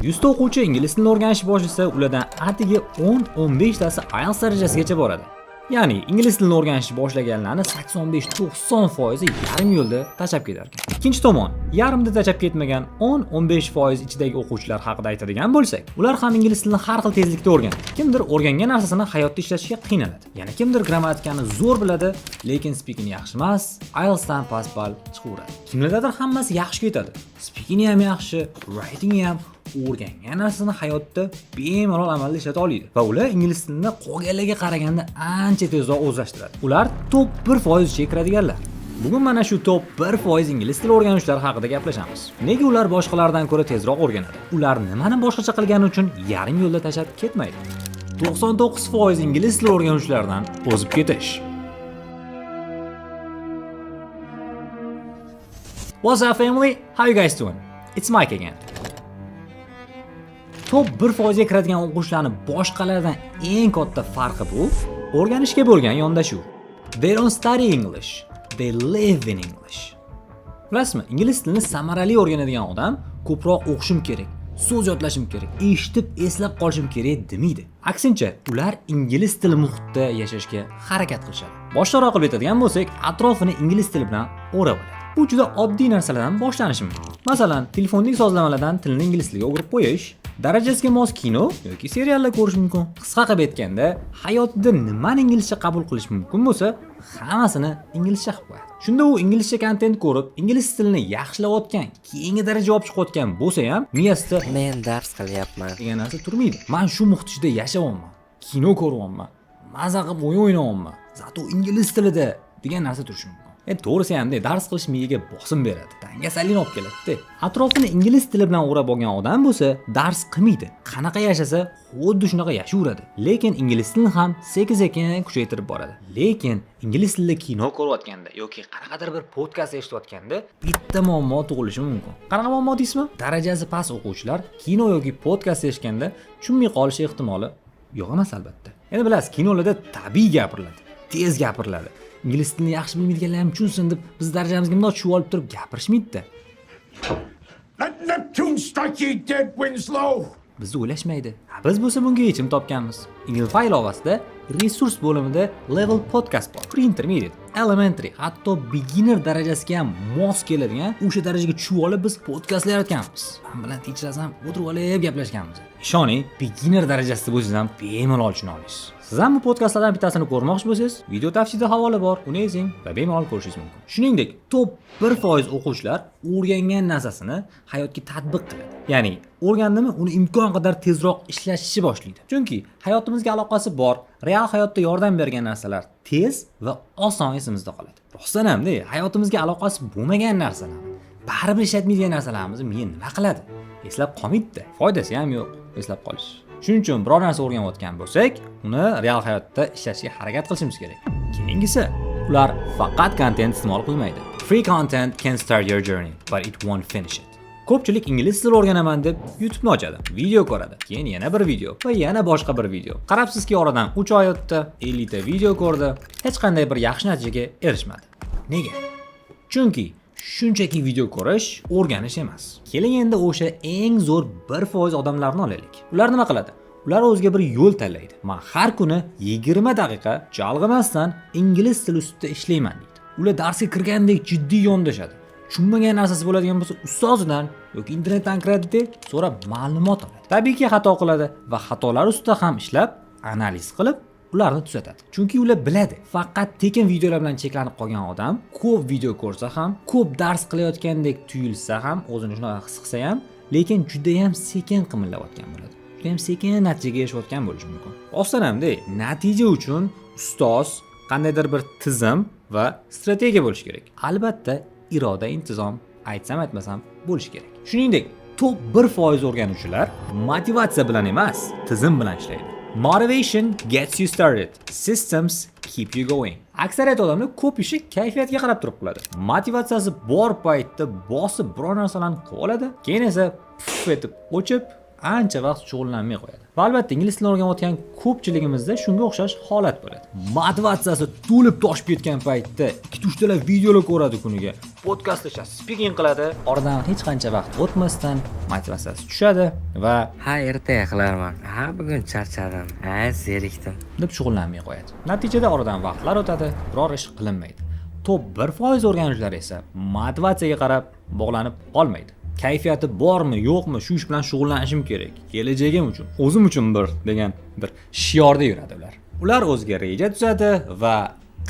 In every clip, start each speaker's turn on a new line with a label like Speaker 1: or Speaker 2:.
Speaker 1: 100 ta o'quvchi ingliz tilini o'rganishni boshlasa, ulardan atigi 10-15 tasi IELTS darajasigacha boradi. Ya'ni ingliz tilini o'rganishni boshlaganlarni 85-90% yarim yo'lda tashlab ketar ekan. Ikkinchi tomon, yarimda tashlab ketmagan 10-15% ichidagi o'quvchilar haqida aytadigan bo'lsak, ular ham ingliz tilini har xil tezlikda o'rganadi. Kimdir o'rgangan narsasini hayotda ishlatishga qiynaladi. Yana kimdir grammatikani zo'r biladi, lekin speaking yaxshi emas, IELTSdan past ball chiqaveradi. Kimlardadir hammasi yaxshi ketadi. Speaking ham yaxshi, writing ham, o'rgangan narsasini hayotda bemalol amalda ishlata oladi va ular ingliz tilini qolganlarga qaraganda ancha tezroq o'zlashtiradi. Ular top 1% ichiga kiradiganlar. Bugun mana shu top 1% ingliz tili o'rganuvchilar haqida gaplashamiz. Nega ular boshqalardan ko'ra tezroq o'rganadi? Ular nimani boshqacha qilgani uchun yarim yo'lda tashlab ketmaydi? 99% ingliz tili o'rganuvchilardan o'zib ketish. What's up, family? How you guys doing? It's Mike again. Top 1% ga kiradigan o'quvchilarni boshqalardan eng katta farqi bu o'rganishga bo'lgan yondashuv. They don't study English, they live in English. Bilasizmi, ingliz tilini samarali o'rganadigan odam ko'proq o'qishim kerak, so'z yodlashim kerak, eshitib eslab qolishim kerak demaydi. Aksincha, ular ingliz tili muhitida yashashga harakat qilishadi. Boshqaroq qilib aytadigan bo'lsak, atrofini ingliz tili bilan o'rab oladi. Bu juda oddiy narsalardan boshlanishi mumkin. Masalan, telefondagi sozlamalardan tilni ingliz tiliga o'girib qo'yish, darajasiga mos kino yoki seriallar ko'rish mumkin. Qisqa qilib aytganda, hayotida nimani inglizcha qabul qilish mumkin bo'lsa, hammasini inglizcha qilib qo'yadi. Shunda u inglizcha kontent ko'rib, ingliz tilini yaxshilayotgan, keyingi darajaga olib chiqayotgan bo'lsa ham, miyasida
Speaker 2: Men dars qilyapman.
Speaker 1: degan narsa turmaydi. Man shu muhit ichida yashayapman, kino ko'ryapman, maza qilib o'yin o'ynayapman, зато ingliz tilida degan narsa turishi mumkin. To'g'risi hamda dars qilish miyaga bosim beradi, dangasalikni olib keladi. Atrofini ingliz tili bilan o'rab olgan odam bo'lsa, dars qilmaydi. Qanaqa yashasa, xuddi shunaqa yashayveradi. Lekin ingliz tilini ham sekin-sekin kuchaytirib boradi. Lekin ingliz tilida kino ko'rayotganda yoki qanaqadir bir podkast eshitayotganda bitta muammo tug'ilishi mumkin. Qanaqa muammo deysizmi? Darajasi past o'quvchilar kino yoki podkast eshitganda tushunmay qolishi ehtimoli yo'q emas, albatta. Endi bilasiz, kinolarda tabiiy gapiriladi, tez gapiriladi. Ingliz tilini yaxshi bilmaydiganlar ham tushunsin deb biz darajamizga bundoq tushib olib turib gapirishmaydi-da.
Speaker 3: Let Neptune strike ye dead, Winslow!
Speaker 1: Bizni o'ylashmaydi. Ha, biz bo'lsa bunga yechim topganmiz. Inglify ilovasida resurs bo'limida Level Podcast bor. Pre-intermediate, elementary, hatto beginner darajasiga ham mos keladigan o'sha darajaga tushib olib biz podkastlar yaratganmiz. Man bilan teacher ham o'tirib olib gaplashganmiz. Ishoning, beginner darajasida bo'lsangiz ham bemalol tushuna olasiz. Siz ham bu podkastlardan bittasini ko'rmoqchi bo'lsangiz, video tavsifida havola bor, uni ezing va bemalol ko'rishingiz mumkin. Shuningdek, top 1% o'quvchilar o'rgangan narsasini hayotga tatbiq qiladi. Ya'ni o'rgandimi, uni imkon qadar tezroq ishlatishni boshlaydi. Chunki hayotimizga aloqasi bor, real hayotda yordam bergan narsalar tez va oson esimizda qoladi. Rostdan ham-da, hayotimizga aloqasi bo'lmagan narsalarni, baribir ishlatmaydigan narsalarimizni miya nima qiladi? Eslab qolmaydi-da. Foydasi ham yo'q eslab qolish. Shuning uchun biror narsa o'rganayotgan bo'lsak, uni real hayotda ishlatishga harakat qilishimiz kerak. Keyingisi, ular faqat kontent iste'mol qilmaydi. Free content can start your journey, but it won't finish it. Ko'pchilik ingliz tili o'rganaman deb YouTube'ni ochadi, video ko'radi, keyin yana bir video va yana boshqa bir video. Qarabsizki, oradan 3 oy o'tdi, 50 ta video ko'rdi, hech qanday bir yaxshi natijaga erishmadi. Nega? Chunki shunchaki video ko'rish o'rganish emas. Keling, endi o'sha eng zo'r 1% odamlarni olaylik. Ular nima qiladi? Ular o'ziga bir yo'l tanlaydi. Man har kuni 20 daqiqa chalg'imasdan ingliz tili ustida ishlayman deydi. Ular darsga kirgandek jiddiy yondashadi. Tushunmagan narsasi bo'ladigan bo'lsa, ustozidan yoki internetdan kiradi, so'rab ma'lumot oladi. Tabiiyki, xato qiladi va xatolar ustida ham ishlab, analiz qilib, ularni tuzatadi. Chunki ular biladi, faqat tekin videolar bilan cheklanib qolgan odam ko'p video ko'rsa ham, ko'p dars qilayotgandek tuyulsa ham, o'zini shunaqa his qilsa ham, lekin juda ham sekin qimillayotgan bo'ladi. Juda ham sekin natijaga erishayotgan bo'lishi mumkin. Rostdan hamda natija uchun ustoz, qandaydir bir tizim va strategiya bo'lishi kerak. Albatta, iroda, intizom, aytsam aytmasam bo'lishi kerak. Shuningdek, top 1% o'rganuvchilar motivatsiya bilan emas, tizim bilan ishlaydi. Motivation gets you started. Systems keep you going. Aksariyat odamlar ko'p ishi kayfiyatga qarab turib qiladi. Motivatsiyasi bor paytda bosib biror narsalarni qilib oladi, keyin esa puf etib o'chib, ancha vaqt shug'ullanmay qo'yadi. Va albatta, ingliz tilini o'rganayotgan ko'pchiligimizda shunga o'xshash holat bo'ladi. Motivatsiyasi to'lib toshib ketgan paytda ikkita, uchtalab videolar ko'radi kuniga, podkast eshitadi, speaking qiladi. Oradan hech qancha vaqt o'tmasdan motivatsiyasi tushadi va
Speaker 2: Ha, ertaga qilarman. Ha, bugun charchadim. Ha, zerikdim.
Speaker 1: deb shug'ullanmay qo'yadi. Natijada oradan vaqtlar o'tadi, biror ish qilinmaydi. Top 1% o'rganuvchilar esa motivatsiyaga qarab bog'lanib qolmaydi. Kayfiyati bormi, yo'qmi, shu ish bilan shug'ullanishim kerak, kelajagim uchun, o'zim uchun bir degan bir shiorda yuradi ular. Ular o'ziga reja tuzadi va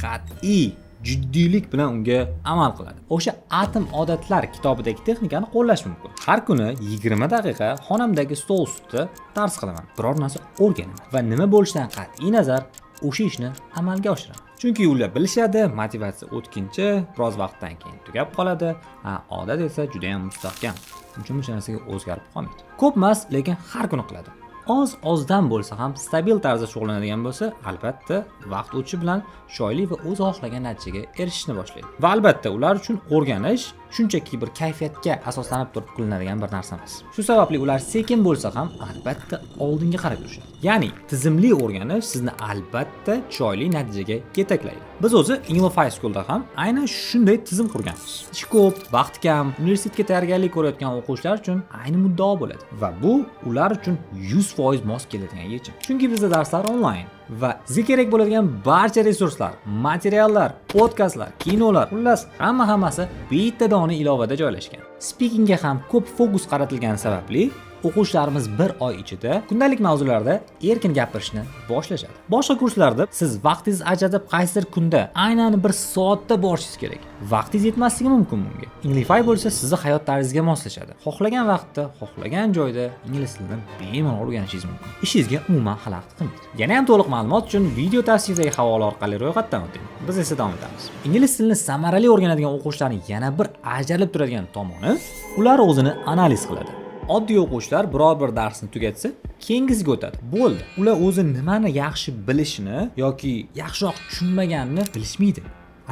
Speaker 1: qat'iy jiddiylik bilan unga amal qiladi. O'sha "Atom odatlar" kitobidagi texnikani qo'llash mumkin. Har kuni 20 daqiqa xonamdagi stol ustida dars qilaman, biror narsa o'rganaman va nima bo'lishidan qat'iy nazar o'sha ishni amalga oshiraman. Chunki ular bilishadi, motivatsiya o'tkinchi, biroz vaqtdan keyin tugab qoladi, a odat esa juda ham mustahkam. Shuning uchun o'sha narsaga o'zgarib qolmaydi. Ko'p emas, lekin har kuni qiladi. Oz ozdan bo'lsa ham stabil tarzda shug'ullanadigan bo'lsa, albatta, vaqt o'tishi bilan chiroyli va o'zi xohlagan natijaga erishishni boshlaydi. Va albatta, ular uchun o'rganish shunchaki bir kayfiyatga asoslanib turib qilinadigan bir narsa emas. Shu sababli ular sekin bo'lsa ham, albatta, oldinga qarab yurishadi. Ya'ni tizimli o'rganish sizni albatta chiroyli natijaga yetaklaydi. Biz o'zi Englify School'da ham aynan shunday tizim qurganmiz. Ish ko'p, vaqt kam, universitetga tayyorgarlik ko'rayotgan o'quvchilar uchun ayni muddao bo'ladi va bu ular uchun 100% mos keladigan yechim. Chunki bizda darslar onlayn va sizga kerak bo'ladigan barcha resurslar, materiallar, podkastlar, kinolar, xullas, hamma hammasi bitta dona ilovada joylashgan. Speakingga ham ko'p fokus qaratilgani sababli o'quvchilarimiz bir oy ichida kundalik mavzularda erkin gapirishni boshlashadi. Boshqa kurslarda siz vaqtingizni ajratib, qaysidir kunda aynan bir soatda borishingiz kerak. Vaqtingiz yetmasligi mumkin bunga. Englify bo'lsa sizni hayot tarzingizga moslashadi. Xohlagan vaqtda, xohlagan joyda ingliz tilini bemalol o'rganishingiz mumkin. Ishingizga umuman xalaqit qilmaydi. Yana ham to'liq ma'lumot uchun video tavsifidagi havola orqali ro'yxatdan o'ting. Biz esa davom etamiz. Ingliz tilini samarali o'rganadigan o'quvchilarning yana bir ajralib turadigan tomoni: ular o'zini analiz qiladi. Oddiy o'quvchilar biror bir darsni tugatsa, keyingisiga o'tadi. Bo'ldi. Ular o'zi nimani yaxshi bilishini yoki yaxshiroq tushunmaganini bilishmaydi.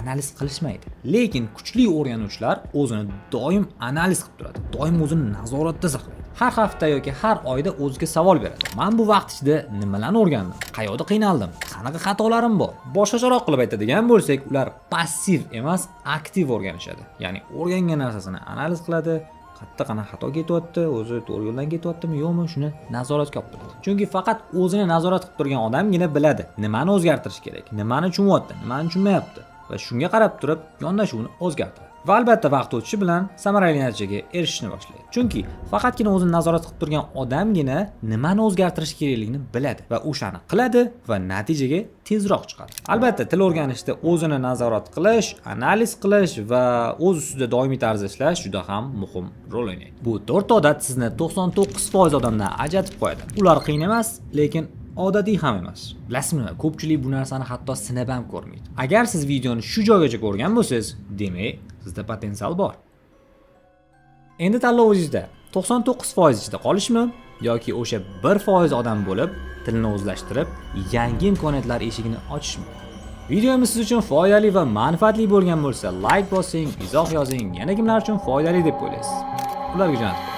Speaker 1: Analiz qilishmaydi. Lekin kuchli o'rganuvchilar o'zini doim analiz qilib turadi. Doim o'zini nazoratda saqlaydi. Har hafta yoki har oyda o'ziga savol beradi. Man bu vaqt ichida nimalarni o'rgandim? Qayerda qiynaldim? Qanaqa xatolarim bor? Boshqacharoq qilib aytadigan bo'lsak, ular passiv emas, aktiv o'rganishadi. Ya'ni o'rgangan narsasini analiz qiladi, qayerda qanaqa xato ketyapti, o'zi to'g'ri yo'ldan ketyaptimi, yo'qmi, shuni nazoratga olib turadi. Chunki faqat o'zini nazorat qilib turgan odamgina biladi, nimani o'zgartirish kerak, nimani tushunyapti, nimani tushunmayapti va shunga qarab turib yondashuvni o'zgartiradi. Va albatta, vaqt o'tishi bilan samarali natijaga erishishni boshlaydi. Chunki faqatgina o'zini nazorat qilib turgan odamgina nimani o'zgartirish kerakligini biladi va o'shani qiladi va natijaga tezroq chiqadi. Albatta, til o'rganishda o'zini nazorat qilish, analiz qilish va o'z ustida doimiy tarzda ishlash juda ham muhim rol o'ynaydi. Bu to'rtta odat sizni 99% odamdan ajratib qo'yadi. Ular qiyin emas, lekin odatiy ham emas. Bilasizmi nima? Ko'pchilik bu narsani hatto sinab ham ko'rmaydi. Agar siz videoni shu joygacha ko'rgan bo'lsangiz, demak, sizda potensial bor. Endi tanlov o'zingizda. 99% ichida qolishmi yoki o'sha 1% odam bo'lib, tilni o'zlashtirib, yangi imkoniyatlar eshigini ochishmi? Videomiz siz uchun foydali va manfaatli bo'lgan bo'lsa, like bosing, izoh yozing, yana kimlar uchun foydali deb o'ylaysiz? Ularga jo'natib qo'ying.